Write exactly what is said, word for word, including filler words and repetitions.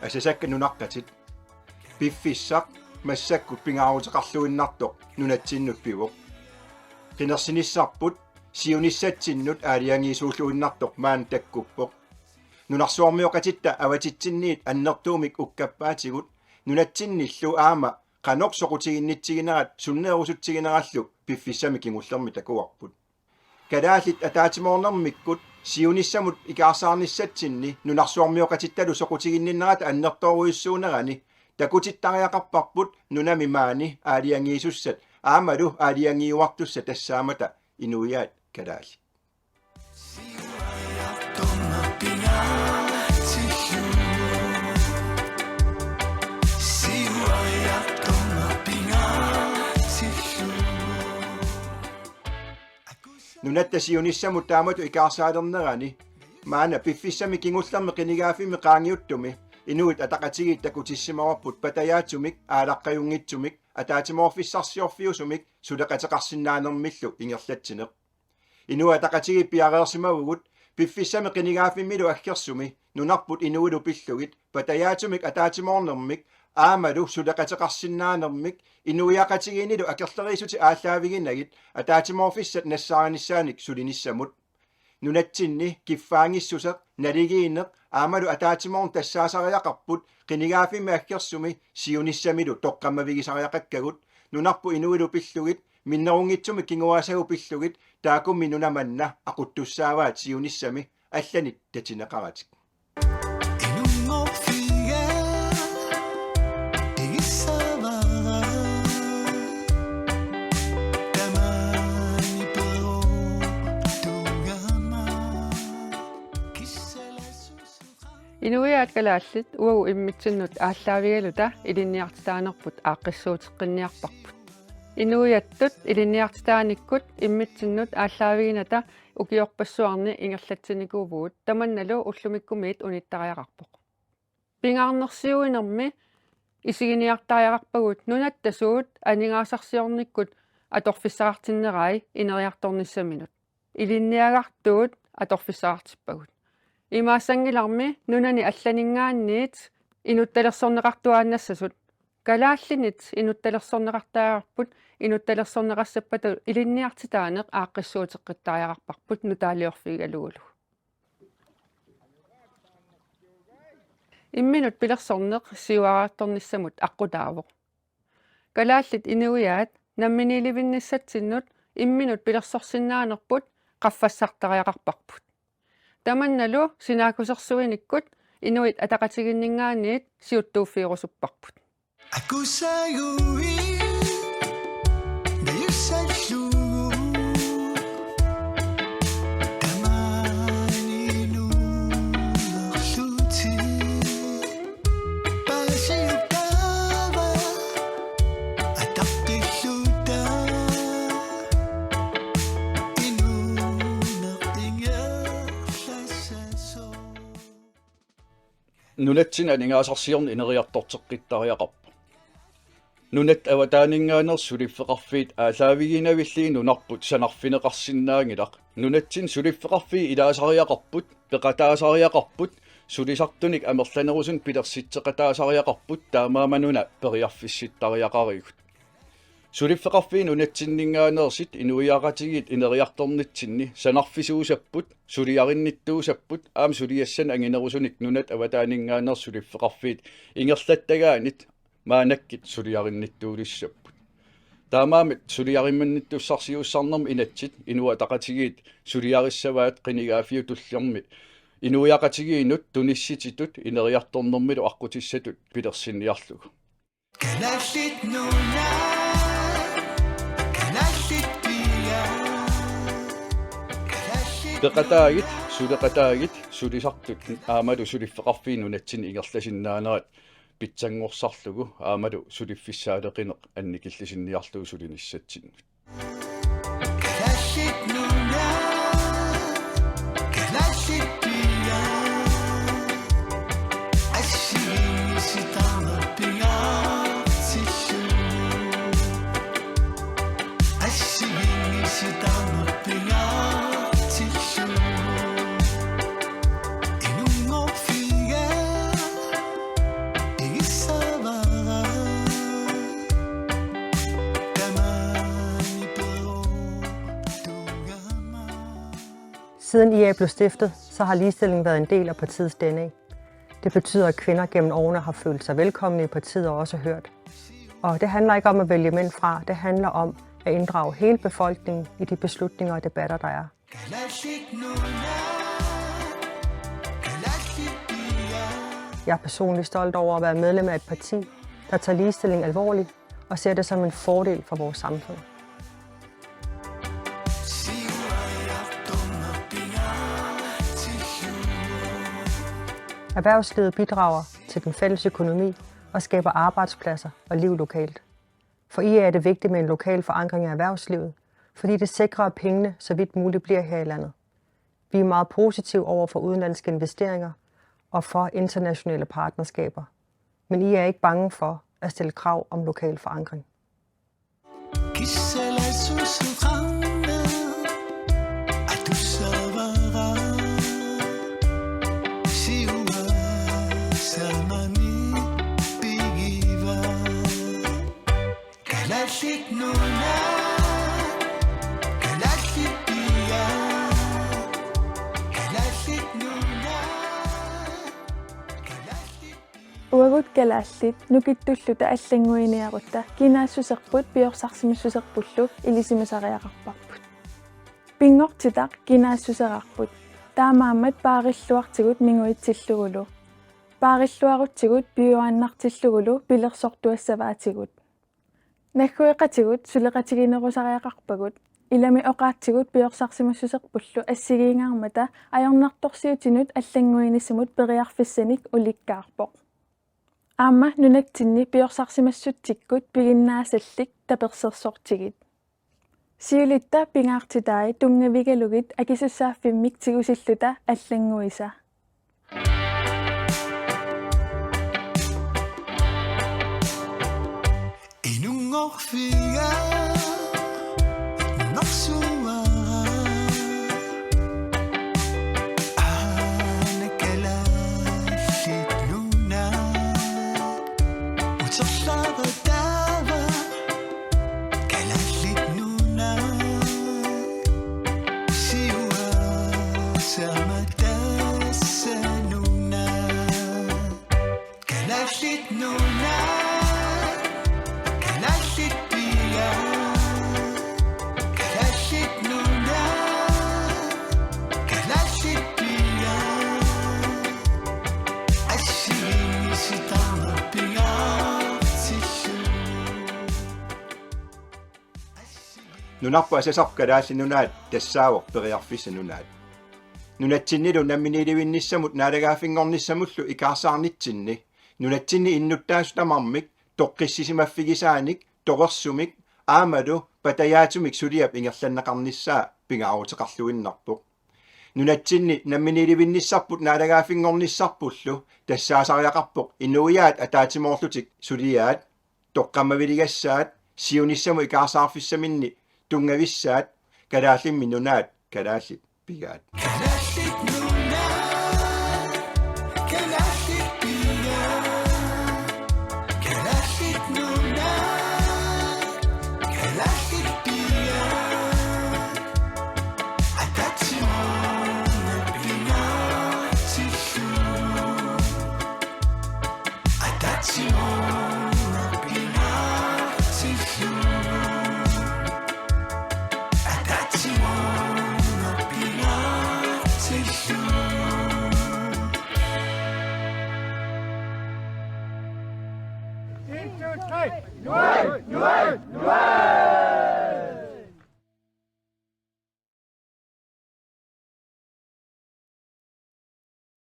Asasakka nunaqqatit. Piffissaq massakkut pingaaruteqarluinnartoq nunatsinnut pivoq. Qinersinissarput siunissatsinnut aalajangiisuulluinnartoq maani takkuppoq. Nunarsuarmioqatitta avatitsinniit annertuumik ukkappaatigut nunatsinnillu aamma qanoq soqutiginnitsiginerat sunneerusutsiginerallu piffissami kingullermi takuarput. Kalaallit ataatsimoornermikkut siunissamut ikaarsaarnissatsinni nunarsuarmioqatittalu soqutiginninnerata annertoorujussuunerani takutittariaqarparput nunami maani aalajangiisussat aammalu aalajangiuartussat tassaammata inuiaat kalaallit. Nunatta siunissamut taamatut ikaarsaalernerani maanna piffissami kingullermi qinigaaffimmi qaangiuttumi Inuit Ataqatigiit takutissimavarput patajaatsumik aalaqqajunngitsumik ataatsimoorfissarsiorfiusumik suleqateqarsinnaanermillu ingerlatsineq. Inuit Ataqatigiit piareersimavugut piffissami qinigaaffimmilu aggersumi nunarput inuilu pillugit patajaatsumik ataatsimoornermik aammalu suleqateqarsinnaanermik inuiaqatigiinnilu akerleriissutit aallaaviginagit ataatsimoorfissat nassaarinissaannik sulinissamut. Nunatsinni kiffaanngissuseq, naligiinneq aammalu ataatsimoorneq tassaasariaqarput qinigaaffimmi aggersumi siunissamilu toqqammavigisariaqakkagut nunarput inuilu pillugit minnerunngitsumik kinguaassagut pillugit taakkummi nuna manna aquttussaavaat siunissami allanik tatineqaratik. Inuiaat kalaallit uagut immitsinnut aallaavigaluta ilinniartitaanerput aaqqissuuteqqinniarparput. Inuiattut ilinniartitaanikkut immitsinnut aallaaviginata ukiorpassuarni ingerlatsinikuuvugut, tamannalu ullumikkumiit unittariaqarpoq. Pingaarnersiuinermi isiginiartariaqarpagut nunatta suut aningaasarsiornikkut atorfissaqartinnerai ineriartornissaminut. Ilinniagartuut atorfissaqartippagut. Imaassanngilarmi nunani allaninngaanniit inuttalersorneqartuaannassasut. Kalaallinit inuttalersorneqartariaqarput, inuttalersorneqassappata ilinniartitaaneq aaqqissuuteqqittariaqarparput nutaaliorfigigalugulu. Imminut pilersorneq siuariartornissamut aqqutaavoq. Kalaallit inuiaat namminiilivinnissatsinnut imminut pilersorsinnaanerput qaffassartariaqarparput. Tamannalu sinaakkusersuinikkut Inuit Ataqatigiinninngaanniit siuttuuffigerusupparput. Akusaguit najussallugu tamaani nuunerlutik paasiuttaava ataqqilluta inuuneq ingerlassasoq. Nunatsinni aningaasarsiorneq ineriartorteqqittariaqarpoq. Nunatta avataaninngaanneersut suliffeqarfiit aallaavigiinnavillugit nunarput sanarfineqarsinnaanngilaq. Nunatsinni suliffeqarfiit ilaasariaqarput, peqataasariaqarput, sulisartunik amerlanerusunik pilersitseqataasariaqarput, taamaammat nuna periarfissittariaqarigut. Suliffeqarfiit nunatsinninngaanneersut inuiaqatigiit ineriartornitsinni sanarfisuusapput, suliarinnittuusapput aamma suliassanik anginerusunik nunatta avataaninngaanneersut suliffeqarfiit ingerlattagaannit maannakkut suliarinnittuulissapput. Taamaammat suliarinnittussarsiussaanermi inatsit Inuit Ataqatigiit suliarissavaat qinigaaffiup tullermi inuiaqatigiinnut tunissutitut ineriartornermilu aqqutissatut pilersinniarlugu. Kalaallit Nunaat, Kalaallit Piiat, Kalaallit Peqataagit, Nunaat, suleqataagit, sulisartut aammalu suliffeqarfiit nunatsinni ingerlasinnaanerat pitsanngorsarlugu aammalu suliffissaaleqineq annikillisinniarlugu sulinissatsinnut. Kalaallit Nunaat, Kalaallit Piiat, Siden I A blev stiftet, så har ligestillingen været en del af partiets D N A. Det betyder, at kvinder gennem årene har følt sig velkomne i partiet og også hørt. Og det handler ikke om at vælge mænd fra, det handler om at inddrage hele befolkningen i de beslutninger og debatter, der er. Jeg er personligt stolt over at være medlem af et parti, der tager ligestillingen alvorligt og ser det som en fordel for vores samfund. Erhvervslivet bidrager til den fælles økonomi og skaber arbejdspladser og liv lokalt. For I A er det vigtigt med en lokal forankring af erhvervslivet, fordi det sikrer, at pengene så vidt muligt bliver her i landet. Vi er meget positive over for udenlandske investeringer og for internationale partnerskaber. Men I A er ikke bange for at stille krav om lokal forankring. Uagut kalaallit nukittulluta allannguiniarutta kinaassuserput piorsarsimassuserpullu ilisimasariaqarparput. Pinngortitaq kinaassuserarput. Taamaammat paarilluartigut minguitsillugulu. Paarilluarutsigut piujuaannartillugulu pilersortuassavaatigut. Naggueqatigut suleqatiginerusariaqarpagut. Ilami oqaatsigut piorsarsimassuserpullu assigiinngaarmata ajornartorsiutinut allannguinissamut periarfissanik ulikkaarpoq. Aamma nunatsinni piorsarsimassutsikkut piginnaasallit tapersersortigit. Siulitta pingaartitai tunngavigalugit akisussaaffimmik tigusilluta allannguisa. Nunarput asasarput Kalaallit Nunaat tassaavoq periarfissat nunaat. Nunatsinnilu namminiilivinnissamut naalagaaffinngornissamullu ikaarsaarnitsinni, nunatsinni innuttaasut tamarmik toqqissisimaffigisaanik, torersumik, aammalu patajaatsumik suliap ingerlanneqarnissaa pingaaruteqarluinnarpoq. Nunatsinni namminiilivinnissarput naalagaaffinngornissarpullu tassaasariaqarpoq inuiaat ataatsimoorlutik suliaat, toqqammaviligassaat, siunissamut ikaarsaarfissaminni tunngavissaat, kalaallimmi nunaat kalaallit pigaat. En, to, tre. Nuai, nuai, nuai.